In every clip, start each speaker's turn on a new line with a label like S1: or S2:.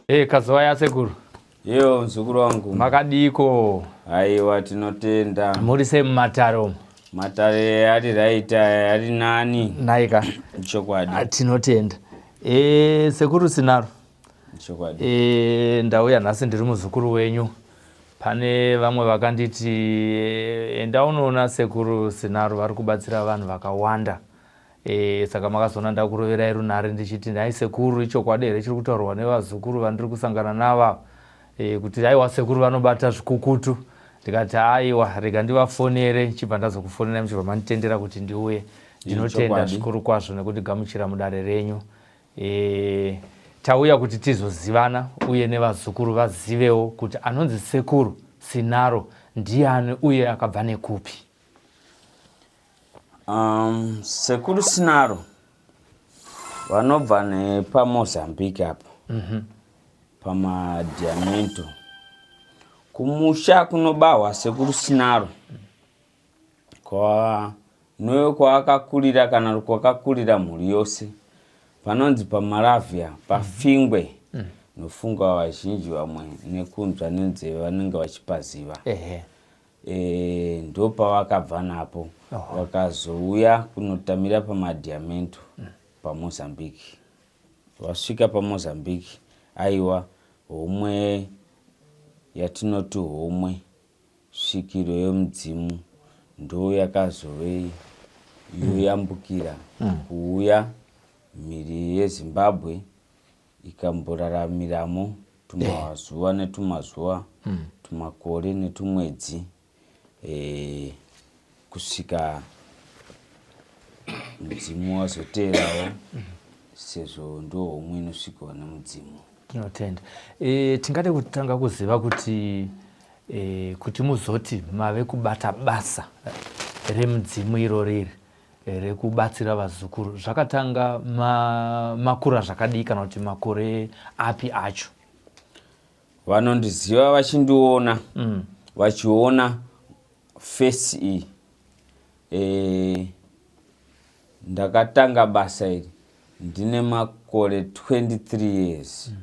S1: Hey, eh, kazuva yasekuru.
S2: Yo mzukuru wangu.
S1: Makadiko.
S2: Aiwa tinotenda.
S1: Muri sei mumatare umu?
S2: Matare ari right ari nani.
S1: Naika.
S2: Chokwadi.
S1: Ah, tinotenda. Eh, sekuru Sinaro.
S2: Chokwadi.
S1: Eh, ndauya nhasi ndiri muzukuru wenyu. Pane vamwe vakanditi eh, enda unoona sekuru Sinaro vari kubatsira vanhu vakawanda. E, saka makazoona ndakuroverai runhare ndichiti nhai sekuru ichokwadi here chiri kutaurwa nevazukuru vandiri kusangana navo e, kuti aiwa sekuru vanobata zvikukutu ndikati aiwa rega ndivafonere chibva ndazokufonerai muchibva manditendera kuti ndiuye ndinotenda zvikuru kwazvo nekundigamuchira mudare renyu e, tauya kuti tizozivana uye nevazukuru vazivewo kuti anonzi sekuru Sinaro ndiani uye akabva nekupi.
S2: Um, sekuru Sinaro vanobva nepaMozambique apo mm -hmm. pamadiamento kumusha kunobahwa sekuru Sinaro kwa noyo kwaakakurira kana kwakakurira mhuri yose panonzi pamaravia pafingwe mm. nofunga vazhinji vamwe nekunzwa nenzeve vanenge vachipaziva
S1: Ehe.
S2: E, ndopavakabva napo oh. Vakazouya kunotamira pamadhiamento mm. paMozambique. Vasvika paMozambique, aiwa homwe yatinoti homwe svikiro yemudzimu ndo yakazove yoyambukira mm. kuuya mhiri yeZimbabwe ikamboraramiramo tumazuva netumazuva mm. tumakore netumwedzi e, kusvika mudzimu wazoteerawo mm. sezvo ndo homwe inosvikwa nemudzimu.
S1: Tinotenda. E, tingade kutanga kuziva kuti e, kuti muzoti mave kubata basa remudzimu iro riri rekubatsira vazukuru zvakatanga ma, makura zvakadii kana kuti makore api acho?
S2: Vanondiziva vachindiona mm. vachiona fesi iyi e, ndakatanga basa iri ndine makore 23 years mm.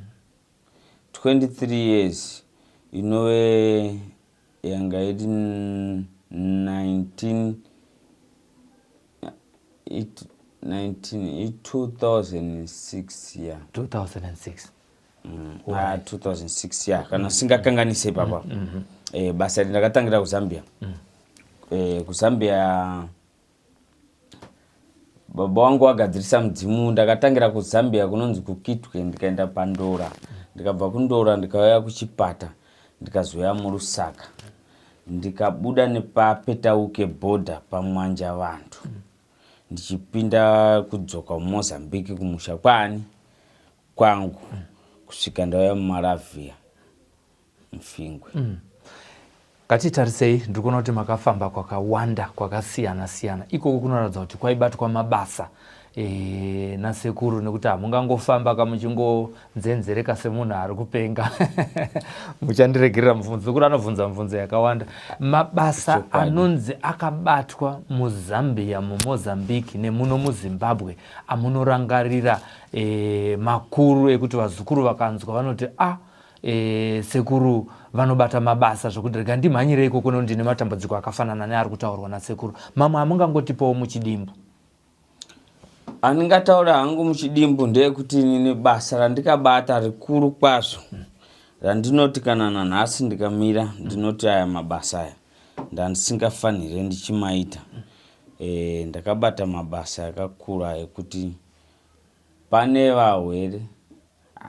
S2: 23 years inove yanga iri 19 19 2006 ya
S1: 2006
S2: mm, ah, 2006 ya kana singakanganise ipapa mm -hmm. Eh, basa iri ndakatangira kuZambia mm. Eh, kuZambia baba wangu wagadzirisa mudzimu ndakatangira kuZambia kunonzi kuKitwe ndikaenda paNdora ndikabva kuNdora ndikauya kuChipata ndikazouya muLusaka ndikabuda nepaPetauke border paMwanja vantu ndichipinda kudzoka muMozambique kumusha kwaani kwangu kusvika ndauya muMaravia Mfingwe.
S1: Mm. Ngatitarisei, ndiri kuona kuti makafamba kwakawanda kwakasiyana siyana. Ikoko kunoratidza kuti kwaibatwa mabasa e, nasekuru nekuti hamungangofamba ka muchingonzenzereka semunhu ari kupenga. Muchandiregerera mubvunzo, sekuru anobvunza mibvunzo yakawanda. Mabasa anonzi akabatwa muZambia, muMozambique nemuno muZimbabwe amunorangarira e, makuru ekuti vazukuru vakanzwa vanoti a ah, E, sekuru vanobata mabasa zvekuti rega ndimhanyire ikoko nekuti ndine matambudziko akafanana neari kutaurwa nasekuru. Mamwe amungangotipawo muchidimbu?
S2: Andingataura hangu muchidimbu ndeyekuti inini basa randikabata rikuru kwazvo randinoti kana nanhasi ndikamira ndinoti aya mabasa aya ndandisingafanire ndichimaita. E, ndakabata mabasa akakura ekuti pane vahwere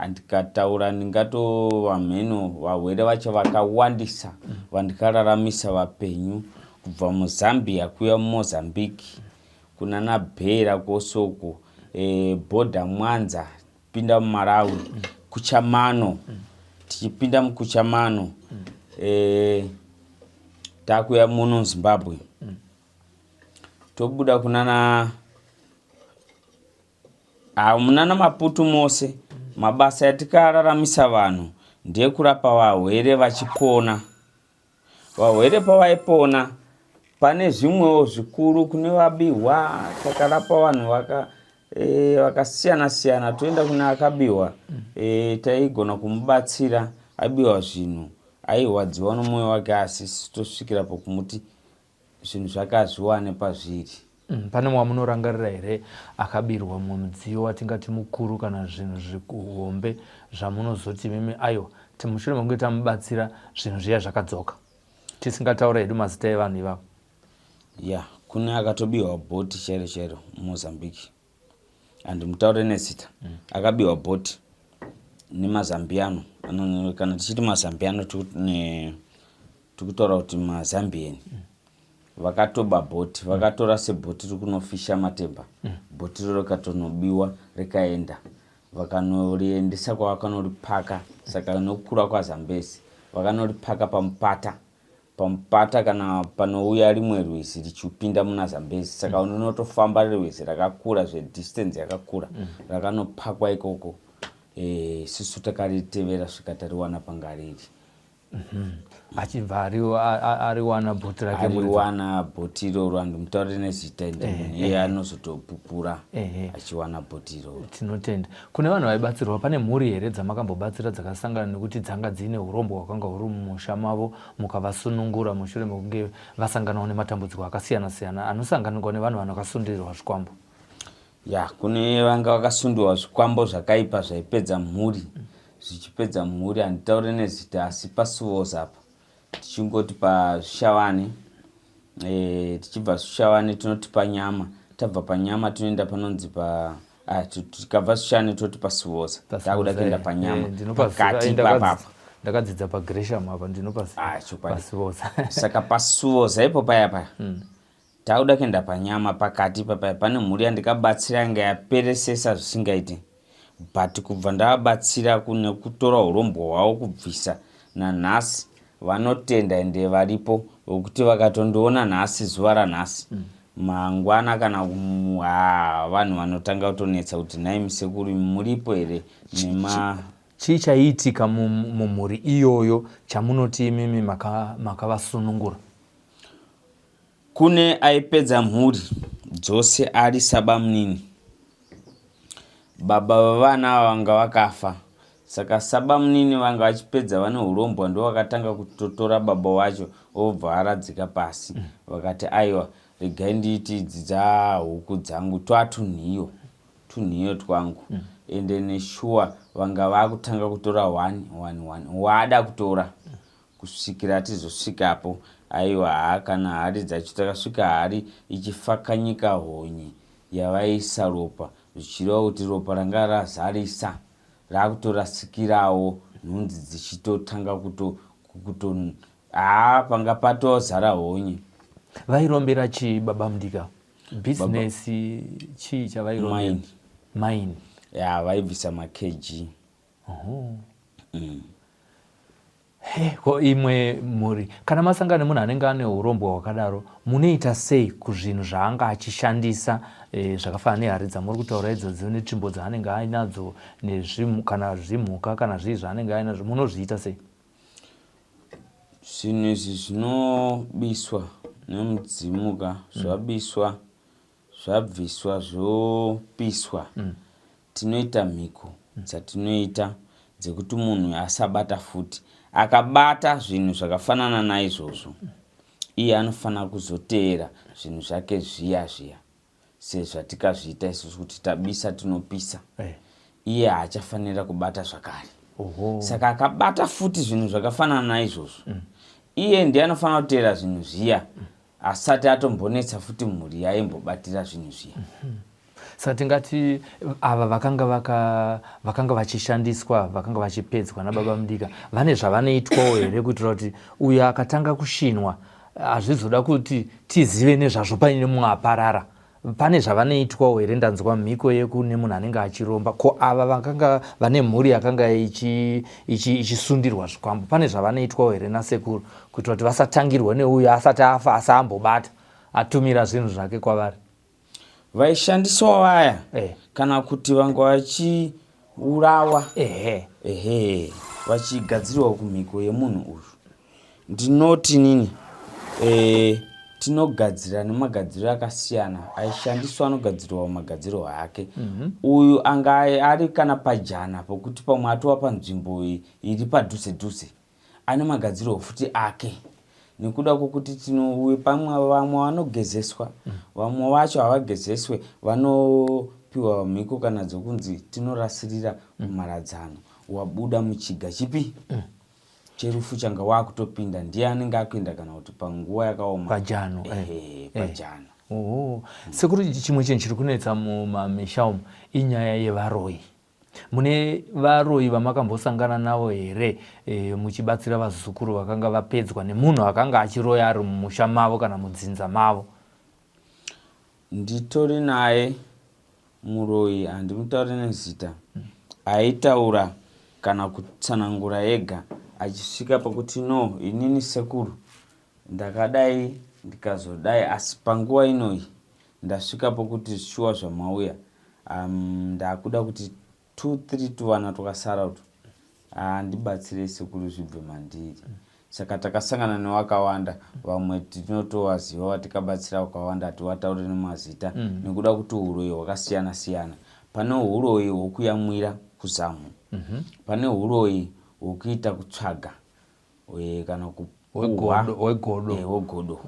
S2: Ndikataura ndingatova mheno vahwere vacho vakawandisa vandikararamisa vapenyu kubva muZambia kuuya muMozambique kunana Beira kwose uko e, bhodha Mwanza pinda muMalawi Kuchamano tichipinda muKuchamano e, takuya muno muZimbabwe tobuda kunana Haa munana Maputo mose mabasa yatikararamisa vanhu ndeekurapa vahwere vachipona. Vahwere pavaipona pane zvimwewo zvikuru kune vabihwa takarapa vanhu vaka e, vakasiyana siyana toenda kune akabiwa e, taigona kumubatsira abiwa zvinhu airwadziwa nomwoyo wake asi tosvikira pokumuti zvinhu zvake hazviwane pazviri.
S1: Mm, pane wamunorangarira here akabirwa mumwe mudziyo watingati mukuru kana zvinhu zvihombe zvamunozoti imimi aiwa mushure mekunge tamubatsira zvinhu zviya zvakadzoka tisingataura hedu mazita evanhu ivavo?
S2: Ya, kune akatobiwa bhoti chairo chairo muMozambique, handimutaure nezita. Akabiwa bhoti nemazambiano. Kana tichiti mazambiano tikutaura kuti maZambian. Vakatoba bhoti, vakatora sebhoti riri kunofisha matemba. Bhoti riro rikatonobiwa rikaenda, vakanoriendesa kwavakanорipaka. Saka nokukura kwaZambezi vakanoripaka pamupata, pamupata kana panouya rimwe rwizi richipinda muna Zambezi. Saka unotofamba rwizi rakakura zvedistance yakakura. Rakanopakwa ikoko. Isusu takaritevera svika tariwana panga riri.
S1: Achibva ariwana bhoti rake.
S2: Ariwana bhoti iroro, handimutaurire nezita, ende munhu iye anozotopupura achiwana bhoti iroro.
S1: Tinotenda. Kune vanhu vaibatsirwa, pane mhuri here dzamakambobatsira dzakasangana nekuti dzanga dziine urombo hwakanga huri mumusha mavo, mukavasunungura mushure mekunge vasanganawo nematambudziko akasiyana siyana anosanganikwa nevanhu vanakasundirirwa zvikwambo?
S2: Ya, kune vanga vakasundirwa zvikwambo zvakaipa zvaipedza mhuri, zvichipedza mhuri. Handitaure nezita, asi pasuvoza apa tichingoti paZvishavane, tichibva Zvishavane tinoti panyama, tabva panyama tinoenda panonzi pa tikabva Zvishavane toti pasuvoza, takuda kuenda panyama.
S1: Pakati ipapapa. Ndakadzidza paGresham apa, ndinopasivoza.
S2: Saka pasuvoza ipo paya paya takuda kuenda panyama, pakati papaya pane mhuri yandikabatsira yanga yaperesesa zvisingaiti, but kubva ndavabatsira nekutora urombo hwavo kubvisa, nanhasi vanotenda ende varipo wekuti vakatondiona nhasi, zuva ranhasi, mangwana kana ha, vanhu vanotanga kutonetsa kuti, "Nhai musekuru, muripo here?" Nema
S1: Chii chaiitika mumhuri iyoyo chamunoti imimi makavasunungura?
S2: Kune aipedza mhuri dzose ari sabamunini. Baba vevana ava vanga vakafa, saka sabamunini vanga vachipedza vane urombwa. Ndo vakatanga kutotora baba wacho, obva aradzika pasi. Vakati, "Aiwa, regai ndiiti idzi dzahuku dzangu, twatunhiyo tunhiyo twangu." Ende neshuwa vanga vakutanga kutora 1 1 1 waada kutora kusvikira tizosvikapo. Aiwa, haa, kana hari dzacho takasvika hari ichifakanyika honye yavaisa ropa, zvichireva kuti ropa ranga razarisa rakutorasikirawo, nhunzi dzichitotanga kuto kuto haa, panga patozara honye.
S1: Vairombera chii baba mudika? Bhizinesi? Chii chavairombera?
S2: Mine.
S1: Mine.
S2: Ya, vaibvisa makg.
S1: He, ko imwe mhuri, kana masangana nemunhu anenge ane urombwa hwakadaro, munoita sei kuzvinhu zvaanga achishandisa, zvakafanana nehari dzamuri kutaura idzodzo netsvimbo dzaanenge ainadzo kana zvimhuka kana zvii zvaanenge ainazvo? Munozviita sei?
S2: Zvinhu izvi zvinobiswa nemudzimu ka. Zvabiswa, zvabviswa, zvopiswa. Tinoita mhiko dzatinoita dzekuti munhu asabata futi. Akabata zvinhu zvakafanana naizvozvo, iye anofanira kuzoteera zvinhu zvake zviya zviya sezvatikazviita isusu kuti tabisa tinopisa. Iye haachafanira kubata zvakare. Saka akabata futi zvinhu zvakafanana naizvozvo, iye ndiye anofanira kuteera zvinhu zviya asati atombonetsa futi mhuri yaimbobatira zvinhu zviya.
S1: Saka tingati ava vakanga vakanga vachishandiswa, vakanga vachipedzwa nababa mudika, vane zvavanoitwawo here kuitira kuti uyo akatanga kushinwa hazvizoda kuti tizive nezvazvo paine mumwe aparara? Pane zvavanoitwawo here? Ndanzwa mhiko yekune munhu anenge achiromba. Ko ava vakanga vane mhuri yakanga ichisundirwa zvikwambo, pane zvavanoitwawo here nasekuru kuitira kuti vasatangirwa neuyo asati afa asi ambobata atumira zvinhu zvake kwavari?
S2: Vaishandiswa vaya kana kuti vanga vachiurawa, ehe, vachigadzirwa kumhiko yemunhu uyu, ndinoti nini, Tinogadzira nemagadziriro akasiyana aishandiswa, anogadzirwa magadzirwo ake. Uyu anga ari kana pajana pokuti pamwe atova panzvimbo iri padhuze dhuze, ane magadzirwo futi ake, nekuda kwokuti tinouye pamwe vamwe vanogezeswa, vamwe vacho havagezeswe, vanopiwa mhiko kana dzokunzi tinorasirira kumharadzano. Wabuda muchiga chipi cherufu changa wakutopinda, ndiye anenge akuenda kana kuti panguva yakaoma.
S1: Pajano.
S2: Ehe, pajano.
S1: Oho. Sekuru, chimwe chinhu chiri kunetsa mumamisha umu inyaya yevaroyi. Mune varoyi vamakambosangana navo here muchibatsira vazukuru vakanga vapedzwa nemunhu akanga achiroya ari mumusha mavo kana mudzinza mavo?
S2: Nditori naye muroyi, handimutauri nezita, aitaura kana kutsanangura ega achisvika pakuti, "No, inini sekuru ndakadai, ndikazodai, asi panguva inoyi ndasvika pokuti shuwa zvamauya, ndakuda kuti 2 3 tuvana twakasara utu handibatsirei sekuru, zvibve mandiri." Saka takasangana nevakawanda, vamwe tinotovaziva vatikabatsira vakawanda, hatiwatauri nemazita nekuda kuti uroyi hwakasiyana siyana. Pane uroyi hwokuyamwira kuzamu, pane uroyi hwokuita kutsvaga kana kupuhwa.
S1: Wegodo, wegodo.
S2: Wegodo.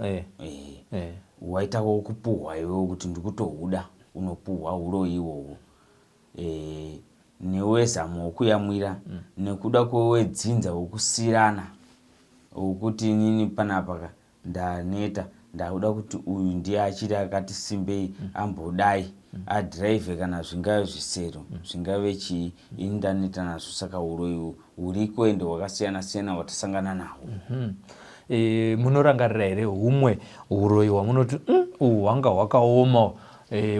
S2: Waita wokupuhwa iwewe kuti ndikutohuda, unopuhwa uroyi ihwohwo, newezamu wokuyamwira, nekuda kwewedzinza wokusiyirana, wokuti inini panapa ka ndaneta, ndakuda kuti uyu ndiye achiri akati simbei, ambodai adhiraivhe kana zvingave zvisero, zvingave chii, ini ndaneta nazvo. Saka uroyi huriko ende hwakasiyana siyana hwatasangana nahwo.
S1: Munorangarira here humwe uroyi hwamunoti, uhu hwanga hwakaoma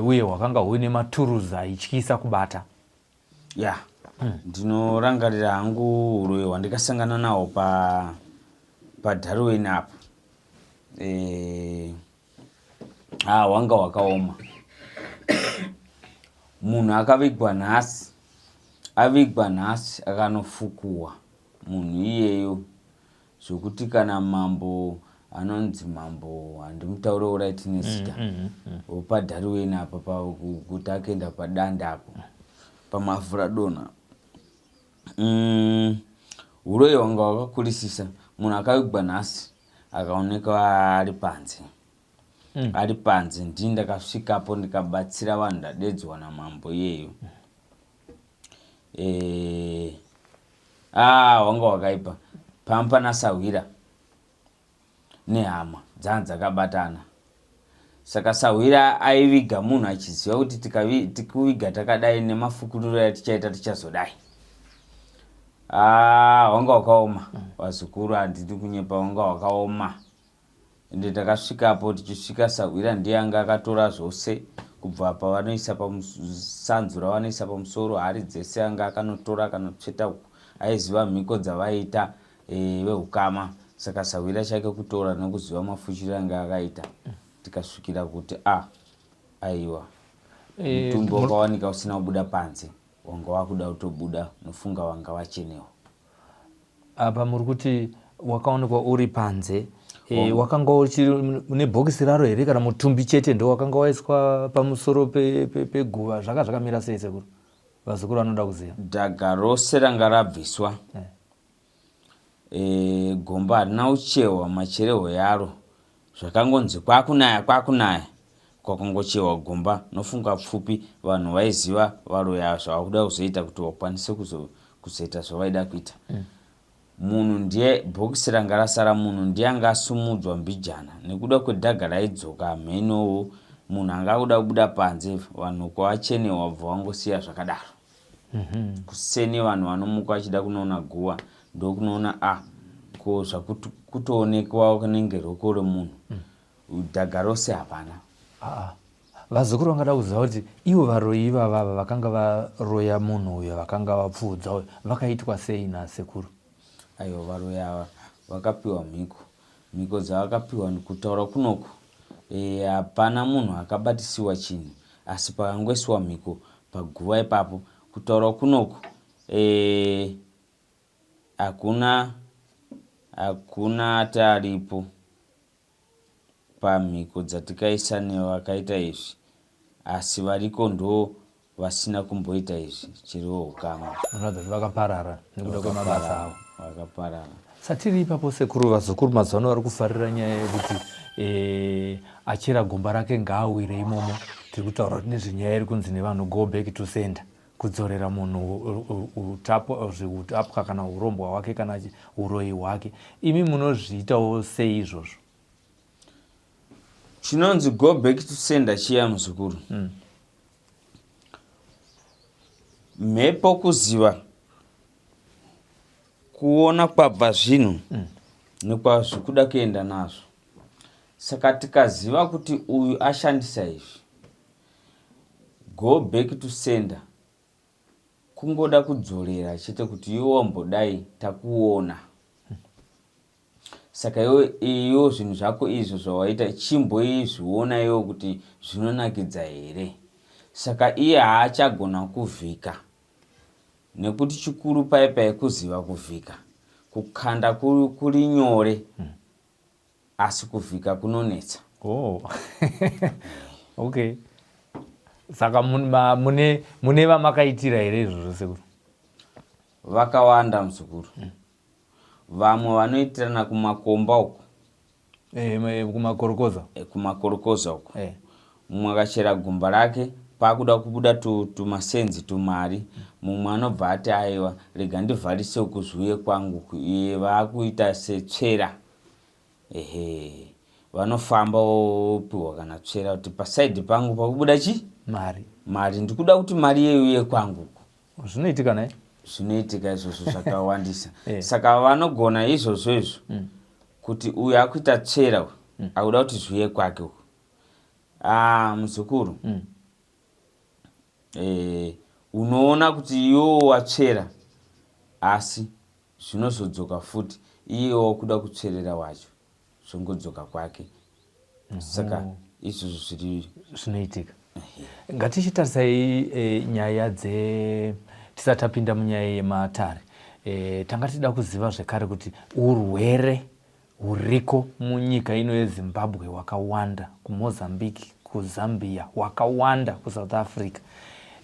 S1: uye hwakanga huine maturuzi aityisa kubata"?
S2: Ya, ndinorangarira hangu uroyi hwandikasangana nahwo paDarwin apo. Ha, hwanga hwakaoma. Munhu akavigwa nhasi, avigwa nhasi, akanofukuwa munhu iyeyo, zvokuti kana mambo anonzi mambo, handimutaurewo right nezita, wopaDarwin apa, kuti akaenda padanda apo pamavhuradonha. Uroyi hwanga hwakakurisisa. Munhu akavigwa nhasi akaonekwa ari panze, ari panze. Ndini ndakasvikapo ndikabatsira vanhu, ndadedzwa namambo iyeyo. Ah, hwanga hwakaipa. Pamba pana sahwira nehama dzanga dzakabatana, saka sahwira aiviga munhu achiziva kuti tikuviga takadai, nemafukuriro atichaita tichazodai. Ah, hwanga hwakaoma, vazukuru, handidi kunyepa, hwanga hwakaoma. Ende takasvikapo, tichisvika sahwira ndiye anga akatora zvose, kubva pavanoisa pamusanzu ravanoisa pamusoro, hari dzese anga akanotora, akanotsveta uku. Aiziva mhiko dzavaiita veukama, saka sahwira chake kutora nekuziva mafuchiro anga akaita. Tikasvikira kuti a aiwa, mutumbi wakawanika usina kubuda panze, wanga wakuda kutobuda, nofunga wanga wachenewa.
S1: Apa muri kuti wakaonekwa uri panze, wakanga uchiri nebhokisi raro here, kana mutumbi chete ndo wakanga waiswa pamusoro peguva? Zvaka zvakamira sei, sekuru? Vazukuru vanoda kuziva.
S2: Dhaga rose ranga rabviswa. Gomba harina kuchehwa macherehwo yaro, zvakangonzi kwakunaya, kwakunaya, kwakangochehwa gomba. Nofunga pfupi vanhu vaiziva varoya zvavakuda kuzoita kuti vakwanise kuzoita zvavaida kuita. Munhu ndiye bhokisi ranga rasara, munhu ndiye anga asumudzwa mbijana nekuda kwedhaga raidzoka, hamhenowo munhu anga akuda kubuda panze. Vanhu kwavachenewa bva vangosiya zvakadaro. Kuseni vanhu vanomuka vachida kunoona guva, ndokunoona a ko zvakutoonekwa kunenge roko remunhu, dhaga rose hapana.
S1: Aa, vazukuru vangada kuziva kuti ivo varoyi ivavava vakanga varoya munhu uyo vakanga vapfuudza uyo vakaitwa sei nasekuru?
S2: Aiwa, varoyi ava vakapiwa mhiko. Mhiko dzavakapiwa, kutaura kunoku hapana munhu akabatisiwa chinhu, asi pakangoisiwa mhiko paguva ipapo. Kutaura kunoku hakuna ati aripo. Pamhiko dzatikaisa nevakaita izvi asi variko ndo vasina kumboita izvi chero hukama.
S1: Vanoratidza kuti vakaparara nekuda kwemabasa avo.
S2: Vakaparara.
S1: Satiri ipapo sekuru, vazukuru mazuva ano vari kufarira nyaya yekuti achera gomba rake ngaawire imomo. Tiri kutaura kuti nezvenyaya iri kunzi nevanhu go back to sender, kudzorera munhu utapwa kana urombwa hwake kana uroyi hwake. Imi munozviitawo sei izvozvo?
S2: Chinonzi go back to sender chiya muzukuru. Mhepo kuziva kuona kwabva zvinhu nekwazvikuda kuenda nazvo. Saka tikaziva kuti uyu ashandisa izvi, go back to sender kungoda kudzorera chete kuti iwe wambodai takuona. Saka iwe iyo zvinhu zvako izvo zvawaita chimboizviona iwe kuti zvinonakidza here. Saka iye haachagona kuvhika nekuti chikuru pai pai kuziva kuvhika. Kukanda kuri nyore asi kuvhika kunonetsa.
S1: Oh. Okay. Saka mune vamakaitira here izvozvo sekuru?
S2: Vakawanda muzukuru. Vamwe vanoitirana kumakomba uko.
S1: Kumakorokoza.
S2: Kumakorokoza uko. Mumwe akachera gomba rake pakuda kubuda tumasenzi tumari, mumwe anobva ati aiwa rega ndivharise uku zviuye kwangu uku. Iye vakuita setsvera. Ehe. Vanofamba vopiwa kana tsvera kuti pasaidhi pangu pakubuda chi?
S1: Mari.
S2: Mari. Ndikuda kuti mari iuye kwangu uku.
S1: Zvinoitika naye?
S2: Zvinoitika izvozvo zvakawandisa. Saka vanogona izvozvo izvo kuti uyu akuita tsvera uyu akuda kuti zviuye kwake uku. Ah, muzukuru. Unoona kuti iwewo watsvera asi zvinozodzoka futi iye wakuda kutsverera wacho zvongodzoka kwake. Saka izvozvo zviri
S1: zvinoitika. Ngatichitarisai nyaya dze tisati tapinda munyaya yematare. Tanga tichida kuziva zvekare kuti urwere huriko munyika ino yeZimbabwe hwakawanda, kuMozambique, kuZambia hwakawanda, kuSouth Africa.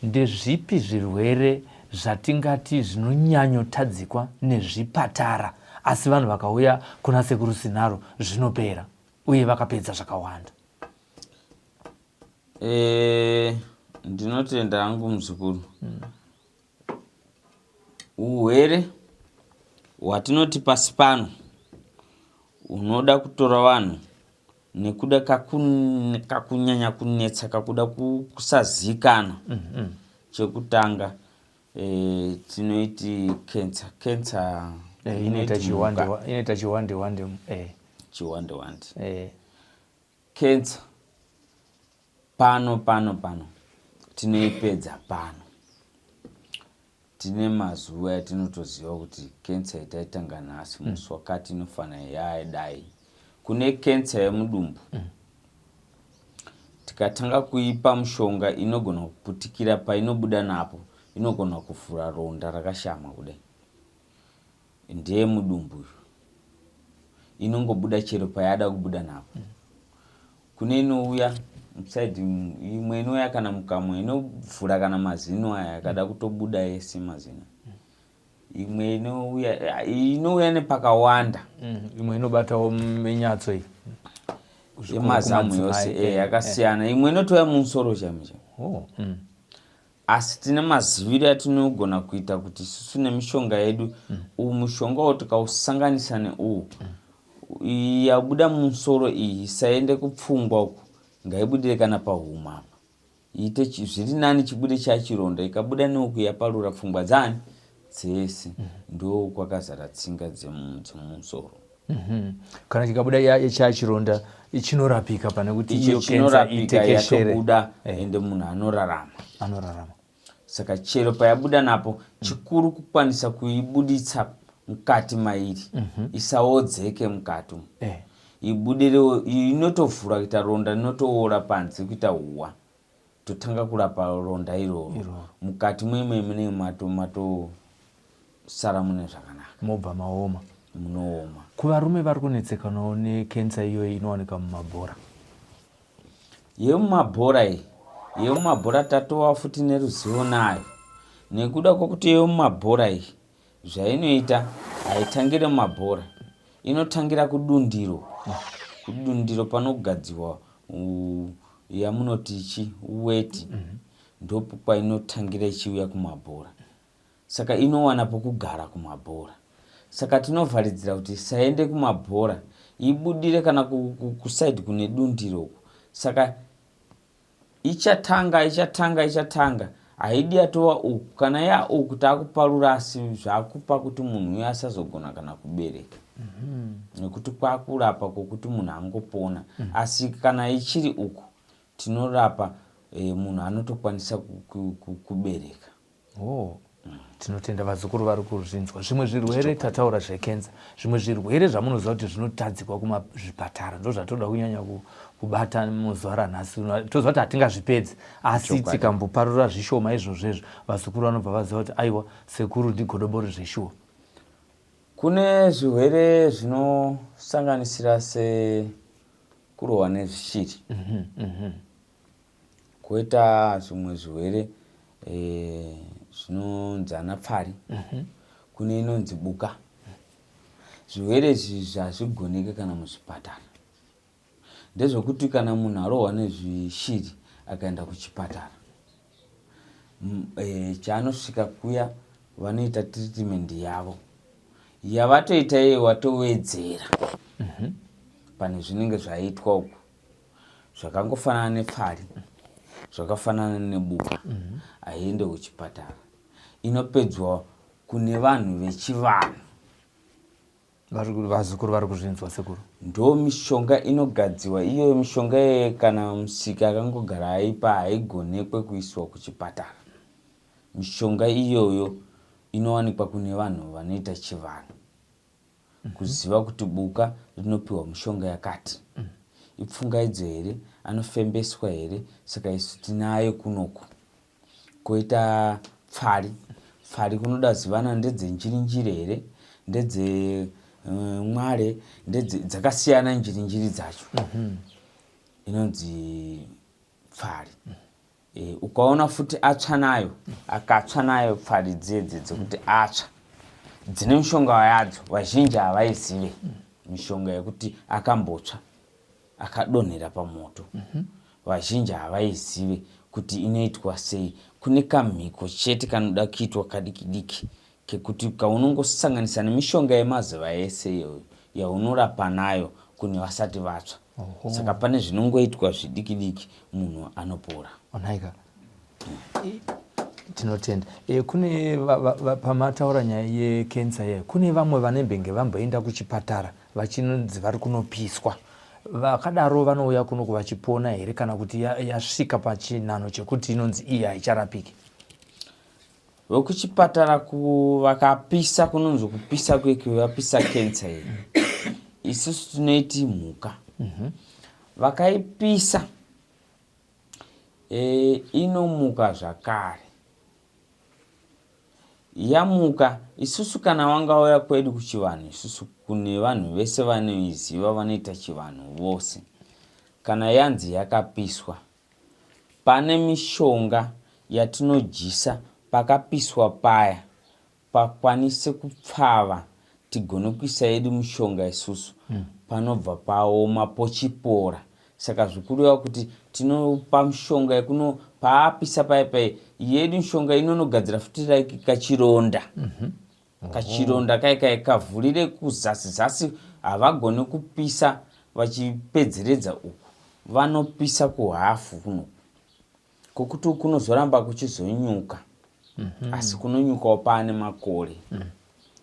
S1: Ndezvipi zvirwere zvatingati zvinonyanyotadzikwa nezvipatara asi vanhu vakauya kuna Sekuru Sinaro zvinopera uye vakapedza zvakawanda?
S2: Ndinotenda hangu muzukuru. Urwere hwatinoti pasi pano hunoda kutora vanhu nekuda kakunyanya kunetsa kakuda kusaziikana. Chekutanga tinoiti cancer. Cancer
S1: Inoita inoita chiwande wande.
S2: Chiwande wande. Cancer pano pano pano tinoipedza pano. Tine mazuva atinotoziva kuti cancer yataitanga nhasi musi wakati inofanira yadai. Kune cancer yemudumbu. Tikatanga kuipa mushonga inogona kuputikira painobuda napo, inogona kuvhura ronda rakashama kudai. Ndeye mudumbu iyo. Inongobuda chero payada kubuda napo. Kune inouya side imwe inouya kana mukamwa inovhura kana mazino aya akada kutobuda ese mazino. Imwe inouya nepakawanda.
S1: Imwe inobatawo minyatso iyi.
S2: Yemazamu yose yakasiyana. Imwe inotouya mumusoro chaimo chaimo.
S1: Oh.
S2: Asi tine maziviro atinogona kuita kuti isusu nemishonga yedu, uwu mushonga uwu tikausanganisa neuwu, iyi yabuda mumusoro iyi isaende kupfungwa uku, ngaibudire kana pahuma apa. Iite zviri nani chibude chachironda, ikabuda neuku yaparura pfungwa dzani dzese. Ndo kwakazara tsinga dzemumusoro.
S1: Kana chikabuda chachironda chinorapika pane kuti
S2: iyo cancer itekeshere. Yatobuda ende munhu anorarama.
S1: Anorarama.
S2: Saka chero payabuda napo chikuru kukwanisa kuibuditsa mukati mairi. Isaodzeke mukati umu. Ibudirewo, inotovhura kuita ronda rinotoora panze kuita huwa. Totanga kurapa ronda iroro. Mukati mwemwe munenge matosara mune zvakanaka.
S1: Mobva maoma.
S2: Munooma.
S1: Kuvarume vari kunetsekanawo nekensa iyoyi inowanika mumabhora.
S2: Yemumabhora iyi, yemumabhora tatova futi neruzivo nayo nekuda kwekuti yemumabhora iyi zvainoita haitangire mumabhora, inotangira kudundiro, kudundiro panogadziwa yamunoti chi weti, ndokwainotangira ichiuya kumabhora. Saka inowana pokugara kumabhora. Saka tinovharidzira kuti isaende kumabhora ibudire kana kuside kune dundiro uko. Saka ichatanga ichatanga ichatanga haidi yatova uku. Kana ya uku takuparura asi zvakupa kuti munhu uyo asazogona kana kubereka. Nekuti kwakurapa kwokuti munhu angopona. Asi kana ichiri uku tinorapa munhu anotokwanisa kubereka.
S1: Oh, tinotenda vazukuru vari kuzvinzwa. Zvimwe zvirwere tataura zvekensa, zvimwe zvirwere zvamunoziva kuti zvinotadzikwa kumazvipatara ndo zvatoda kunyanya kubata muzuva ranhasi. Toziva kuti hatingazvipedzi, asi tikamboparura zvishoma izvozvo izvo, vazukuru vanobva vaziva kuti aiwa, sekuru ndigodobori zveshuwa.
S2: Kune zvirwere zvinosanganisira sekurohwa nezvishiri. Koita zvimwe zvirwere zvinonzi ana pfari. Kune inonzi buka. Zvirwere izvi hazvigoneke kana muzvipatara. Ndezvekuti kana munhu arohwa nezvishiri akaenda kuchipatara, chaanosvika kuya vanoita treatment yavo. Yavatoita iye watowedzera pane zvinenge zvaitwa uku. Zvakangofanana nepfari, zvakafanana nebuka, haiende kuchipatara. Inopedzwa kune vanhu vechivanhu.
S1: Vazukuru vari kuzvinzwa sekuru.
S2: Ndo mishonga inogadziwa iyoyo mishonga iyoyo kana musiki akangogara aipa haigonekwe kuiswa kuchipatara. Mishonga iyoyo inowanikwa kune vanhu vanoita chivanhu. Kuziva kuti buka rinopiwa mushonga yakati. Ipfungaidzo here, anofembeswa here, saka isu tinayo kunoku. Koita pfari, pfari kunoda zivana ndedzenjirinjiri here, ndedze mwale, ndedze dzakasiyana njirinjiri dzacho. Inonzi pfari. Ukaona futi atsva nayo, akatsva nayo pfari dzedze dzekuti atsva, dzine mishonga yadzo, vazhinji havaizive mishonga yekuti akambotsva akadonhera pamoto. Vazhinji havaizive kuti inoitwa sei. Kune kamhiko chete kanoda kuitwa kadiki diki kekuti kaunongosanganisa nemishonga yemazuva ese iyoyo yaunorapa nayo kune vasati vatsva. Saka pane zvinongoitwa zvidiki diki munhu anopora.
S1: Onaika. Tinotenda. Kune pamataura nyaya yekensa iyayo, kune vamwe vanembenge vamboenda kuchipatara vachinzi vari kunopiswa. Vakadaro vanouya kuno vachipona here kana kuti yasvika pachinhano chekuti inonzi iyi haicharapiki?
S2: Vekuchipatara vakapisa kunonzi kupisa kweke vapisa cancer iyi. Isusu tinoiti mhuka. Vakaipisa inomuka zvakare. Yamuka isusu kana wangauya kwedu kuchivanhu isusu kune vanhu vese vanoiziva vanoita chivanhu vose. Kana yanzi yakapiswa pane mishonga yatinodyisa pakapiswa paya pakwanise kupfava tigone kuisa yedu mishonga isusu panobva paoma pochipora. Saka zvikureva kuti tinopa mishonga yekuno paapisa paya paya yedu mishonga inonogadzira futi like kachironda. Kachironda kai kai kavhurire kuzasi zasi havagoni kupisa vachipedzeredza uku vanopisa kuhafu kuno kokuti kunozoramba kuchizonyuka asi kunonyukawo paane makore.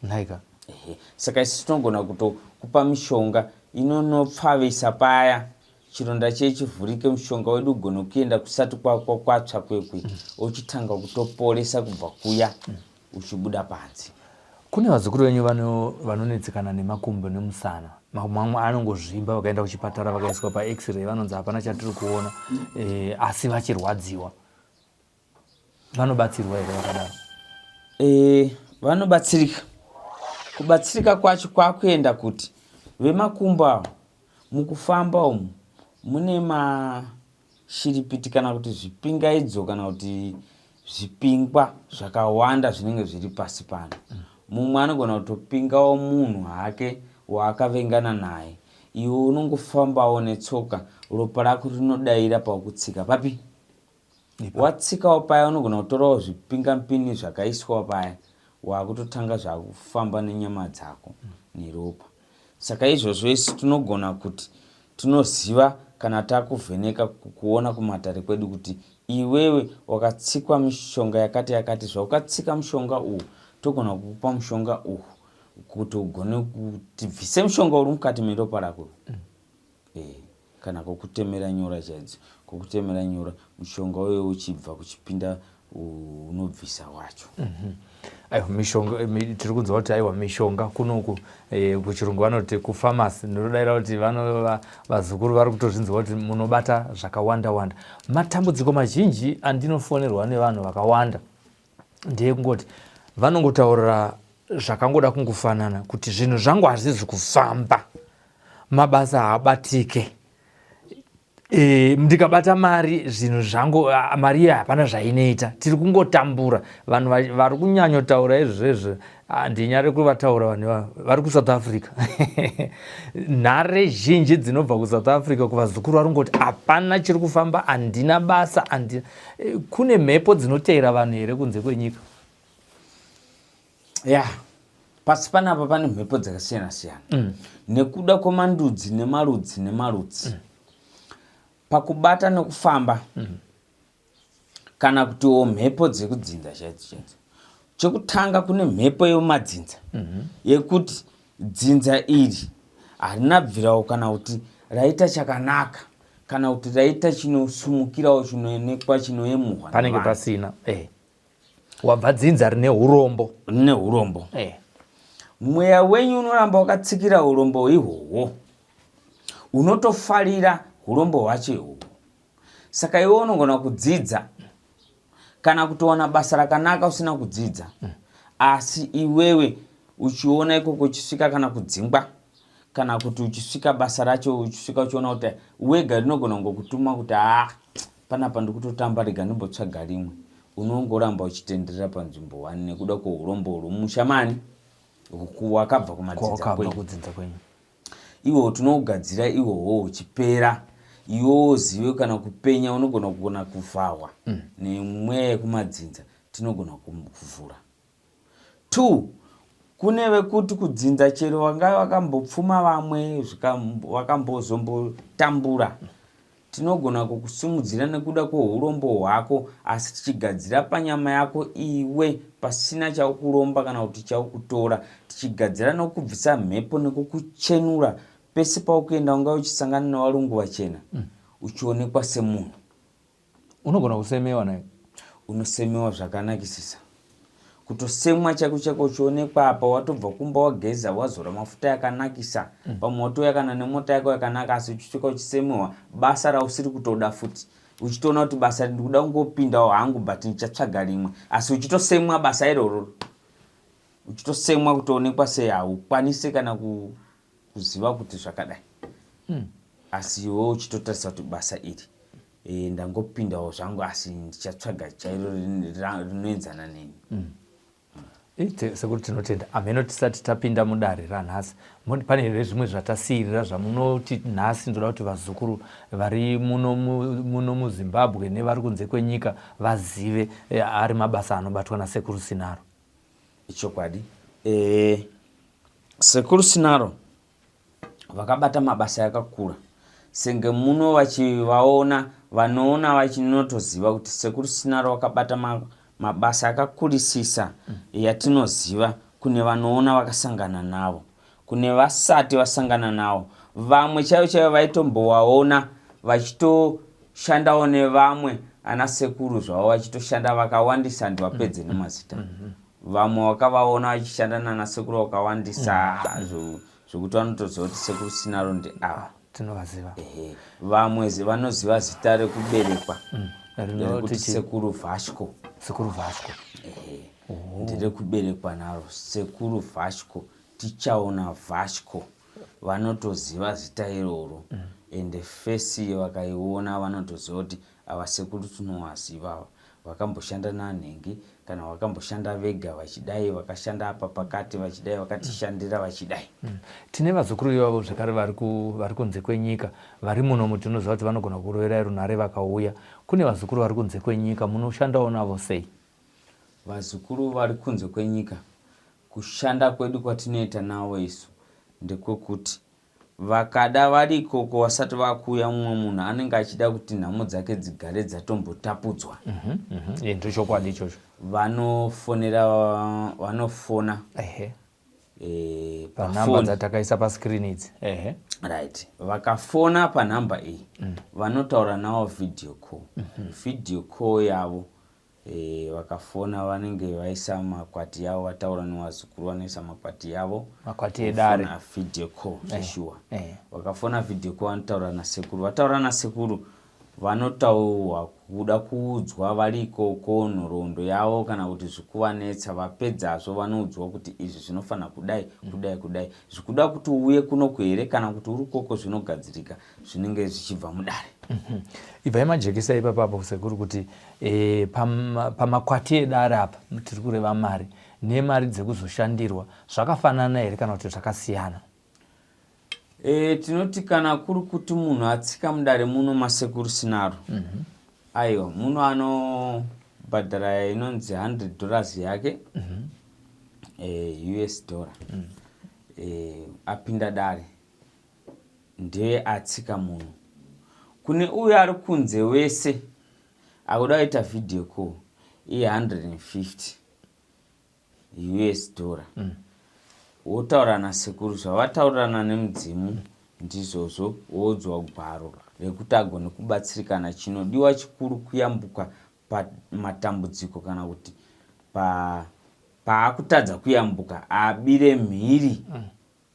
S1: Nhaika.
S2: Ehe. Saka isu tinogona kutokupa mishonga inonopfavisa paya chironda chiye chivhurike, mushonga wedu ugone kuenda kusati kwatsva kwekwe, uchitanga kutoporesa kubva kuya uchibuda panze.
S1: Kune vazukuru venyu vanonetsekana nemakumbo nemusana, mamwe anongozvimba vakaenda kuchipatara vakaiswa pax-ray vanonzi hapana chatiri kuona, asi vachirwadziwa. Vanobatsirwa here vakadaro?
S2: Vanobatsirika. Kubatsirika kwacho kwakuenda kuti vemakumbo ava mukufamba umu mune mashiripiti kana kuti zvipingaidzo kana kuti zvipingwa zvakawanda zvinenge zviri pasi pano. Mumwe anogona kutopingawo munhu hake waakavengana naye. Iwe unongofambawo netsoka, ropa rako rinodaira paukutsika papi? Watsikawo paya unogona kutorawo zvipingampini zvakaiswa paya wakutotanga zvakufamba nenyama dzako neropa. Saka izvozvo isu tinogona kuti tinoziva kana takuvheneka kuona kumatare kwedu kuti iwewe wakatsikwa mishonga yakati yakati zvaukatsika mushonga uwu togona kukupa mushonga uwu kuti ugone kuti bvise mushonga uri mukati meropa rako. Eh, kana kukutemera nyora chaidzo kukutemera nyora mushonga uye uchibva kuchipinda unobvisa wacho mm -hmm.
S1: Aiwa mishonga eh, tiri kunzwa kuti aiwa mishonga kunoku eh, kuchirungu vanoti kufamasi ndinodaira kuti vano vazukuru vari kutozvinzwa kuti munobata zvakawanda wanda matambudziko mazhinji andinofonerwa nevanhu vakawanda ndeyekungoti vanongotaurira zvakangoda kungofanana kuti zvinhu zvangu hazvizi kufamba mabasa haabatike e, ndikabata mari zvinhu zvangu mari iyo hapana zvainoita tiri kungotambura vanhu vari kunyanyotaura izvozvo handinyare kuvataura vanhu ivavo vari kusouth africa nhare zhinji dzinobva kusouth africa kuvazukuru vari kungoti hapana chiri kufamba handina basa handina e, kune mhepo dzinoteera vanhu here kunze kwenyika
S2: ya yeah. Pasi panapa pane mhepo dzakasiyana siyana mm. nekuda kwemandudzi nemarudzi nemarudzi mm. pakubata nekufamba mm. kana kutiwo mhepo dzekudzinza chaidzo chaidzo chekutanga kune mhepo yemumadzinza mm -hmm. yekuti dzinza iri harina bvirawo kana kuti raita chakanaka kana kuti raita chinosumukirawo chinoonekwa chinoyemurwa
S1: panenge pasina eh. Wabva dzinza rine urombo.
S2: Rine urombo. Eh. Mweya wenyu unoramba wakatsikira urombo ihwohwo. Unotofarira urombo hwacho ihwohwo. Saka iwe unogona kudzidza kana kutowana basa rakanaka usina kudzidza. Mm. Asi iwewe uchiona ikoko uchisvika kana kudzingwa kana kuti uchisvika basa racho uchisvika uchiona kuti wega rinogona kungokutuma kuti haa panapa ndikutotamba rega ndimbotsvaga rimwe unongoramba uchitenderera panzvimbo one nekuda kweurombo huri mumusha mani wakabva kumadzinza kwenyu iwo tinougadzira iwowo uchipera iwe uzive kana kupenya unogona kugona kuvhahwa mm. nemweya yekumadzinza tinogona kuvhura Two, kune vekuti kudzinza chero vanga vakambopfuma vamwe vakambozombotambura tinogona kukusimudzira nekuda kwehurombo hwako asi tichigadzira panyama yako iwe pasina chaukuromba kana kuti chaukutora tichigadzira nokubvisa mhepo nekukuchenura pese paukuenda unga uchisangana nevarungu vachena mm. uchionekwa semunhu
S1: Unogona kusemewa naye.
S2: Unosemewa zvakanakisisa. Kutosemwa chaiko chaiko uchionekwa apa watobva kumba wageza wazora mafuta yakanakisa mm. pamwe watouya kana nemota yako yakanaka asi uchisvika uchisemewa basa rausiri kutoda futi uchitoona kuti basa ndikuda kungopindawo hangu but ndichatsvaga rimwe asi uchitosemwa basa iroro uchitosemwa kutoonekwa sei haukwanise kana ku kuziva kuti zvakadai mm. asi iwe uchitotarisa kuti basa iri e, ndangopindawo zvangu asi ndichatsvaga chairo rinoenzana neni mm.
S1: Sekuru tinotenda amheno tisati tapinda mudare ranhasi pane here zvimwe zvatasiirira zvamunoti nhasi ndoda kuti vazukuru vari muno muno muzimbabwe nevari kunze kwenyika vazive eh, ari mabasa anobatwa nasekuru sinaro
S2: Ichokwadi. Eh, Sekuru Sinaro vakabata mabasa yakakura senge muno vachivaona vanoona vachinotoziva kuti Sekuru Sinaro vakabata ma, mabasa akakurisisa mm. yatinoziva kune vanoona vakasangana navo kune vasati vasangana navo vamwe chaivo chaivo vaitombovaona vachitoshandawo nevamwe ana sekuru zvavo vachitoshanda vakawandisa ndivapedze mm. nemazita mm -hmm. Vamwe wakavaona vachishanda nana sekuru vakawandisa mm. zvekuti vanotoziva kuti sekuru Sinaro ndeava.
S1: Tinovaziva.
S2: Ehe. Vamwe vanoziva zita rekuberekwa mm. rekuti sekuru Vasco.
S1: Sekuru Vasco.
S2: Ehe. Oh. Nderekuberekwa naro sekuru Vasco. Tichaona Vasco vanotoziva zita iroro ende face vakaiona vanotoziva kuti ava sekuru tinovaziva ava vakamboshanda nanhengi kana vakamboshanda vega vachidai vakashanda apa pakati vachidai vakatishandira vachidai.
S1: Tine vazukuru ivavo zvekare vari vari kunze kwenyika vari munomu tinoziva kuti vanogona kuroverai runhare vakauya. Kune vazukuru vari kunze kwenyika munoshandawo navo sei?
S2: Vazukuru vari kunze kwenyika Kushanda kwedu kwatinoita navo isu ndekwekuti vakada vari ikoko vasati vakuuya mumwe munhu anenge achida kuti nhamo dzake dzigare dzatombotapudzwa. Mm
S1: -hmm. Ndochokwadi ichocho.
S2: Vanofonera vanofona
S1: ehe e, panhamba dzatakaisa pascreen idzi ehe
S2: right vakafona panhamba iyi mm. vanotaura navo video call mm -hmm. video call yavo E, vakafona vanenge vaisa makwati yavo vataura nevazukuru vanoisa makwati yavo
S1: makwati edare
S2: video call eh, zveshuwa eh, eh. Vakafona video call vanotaura nasekuru vataura nasekuru vanotaurwa kuda kuudzwa vari ikoko nhoroondo yavo kana kuti zvikuvanetsa vapedzazvo vanoudzwa kuti izvi zvinofanira kudai kudai kudai zvikuda kuti uuye kunoku here kana kuti uri koko zvinogadzirika zvinenge zvichibva mudare.
S1: Ibvai majekesa ipapapo sekuru kuti e, pamakwati edare apa tiri kureva mari nemari dzekuzoshandirwa zvakafanana here kana kuti zvakasiyana?
S2: E, tinoti kana kuri kuti munhu atsika mudare muno masekuru Sinaro mm -hmm. Aiwa muno anobhadhara inonzi 100 dollars yake mm -hmm. e, US dollar mm. E, apinda dare Ndeye atsika munhu. Kune uyo ari kunze wese akuda kuita video call iye 150 us dollar mm. Wotaura nasekuru zvavataurirana nemudzimu ndizvozvo woudzwa gwaro rekuti agone kubatsirikana chinodiwa chikuru kuyambuka pamatambudziko kana kuti pa paakutadza kuyambuka abire mhiri mm.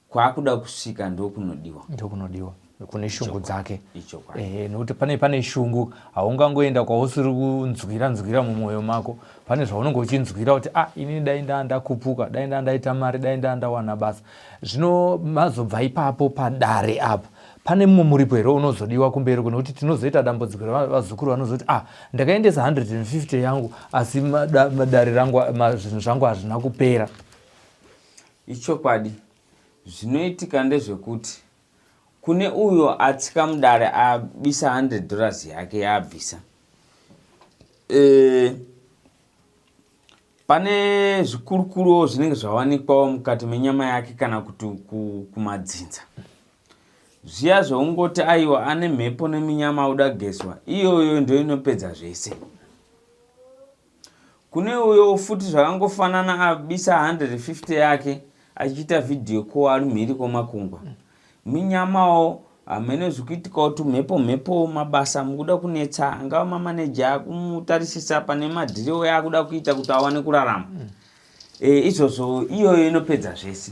S2: Kwaakuda kusvika ndokunodiwa.
S1: Ndokunodiwa kune shungu dzake. Ehe, nekuti pane pane shungu haungangoenda kwausiri kunzwira nzwira mumwoyo mako. Pane zvaunenge uchinzwira kuti ah inini dai ndaa ndakupuka, dai ndaa ndaita mari, dai ndaa ndawana basa. Zvino mazobva ipapo padare apa. Pane mumwe muripo here unozodiwa kumberi uko nekuti tinozoita dambudziko revazukuru vanozoti ah ndakaendesa 150 yangu asi dare rangu zvinhu zvangu hazvina kupera.
S2: Ichokwadi, zvinoitika ndezvekuti kune uyo atsika mudare abisa 100 dollars yake yaabvisa. E, pane zvikurukuruwo zvinenge zvawanikwawo mukati menyama yake kana kuti kumadzinza zviya zvaungoti aiwa ane mhepo neminyama auda kugezwa iyoyo ndoinopedza zvese. Kune uyowo futi zvakangofanana abisa 150 yake achiita video call ari mhiri kwemakungwa. Minyamawo hameno zvikuitikawo tumhepo mhepo mabasa mukuda kunetsa angava mamaneja akumutarisisa pane madhiriwo yaakuda kuita kuti awane kurarama. E, izvozvo iyoyo inopedza zvese.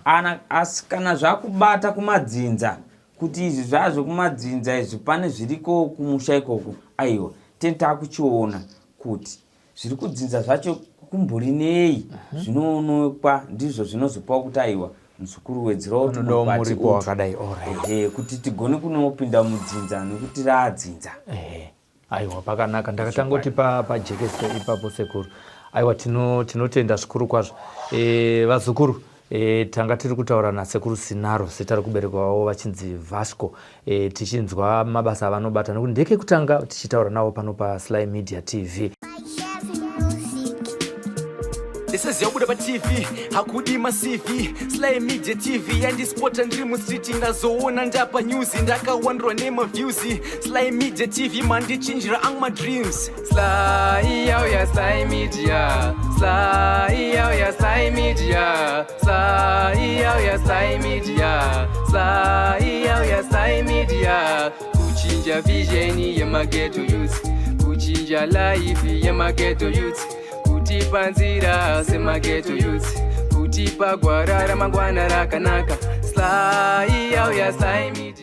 S2: Ana, asi kana zvakubata kumadzinza kuti izvi zvazvekumadzinza izvi pane zviriko kumusha ikoko aiwa teni takuchiona kuti zviri kudzinza zvacho kumbori nei mhm. zvinoonekwa ndizvo zvinozopawo kuti aiwa muzukuru wedzerawo
S1: muripo wakadai
S2: ehe kuti tigone kunopinda mudzinza nekuti raadzinza
S1: aiwa pakanaka ndakatangoti pajekese ipapo sekuru aiwa tinotenda zvikuru kwazvo e, vazukuru E, tanga tiri kutaura nasekuru Sinaro zita rekuberekwa wavo vachinzi Vasco e, tichinzwa mabasa avanobata nekuti ndekekutanga tichitaura navo pano paSly Media TV.
S3: Ndisezi yabuda paTV hakudi maCV Sly Media TV yandispota ndiri mustreet ndazoona ndapa news ndakawandirwa nemaviews Sly Media TV mandichinjira angu madreams Sly yauya Sly Media Sly yauya Sly Media Sly yauya Sly Media Sly yauya Sly Media Kuchinja vision yemageto youth Kuchinja life yemageto youth Kutipa nzira semageto youth Kutipa gwara ramangwana rakanaka Sly yauya Sly Media.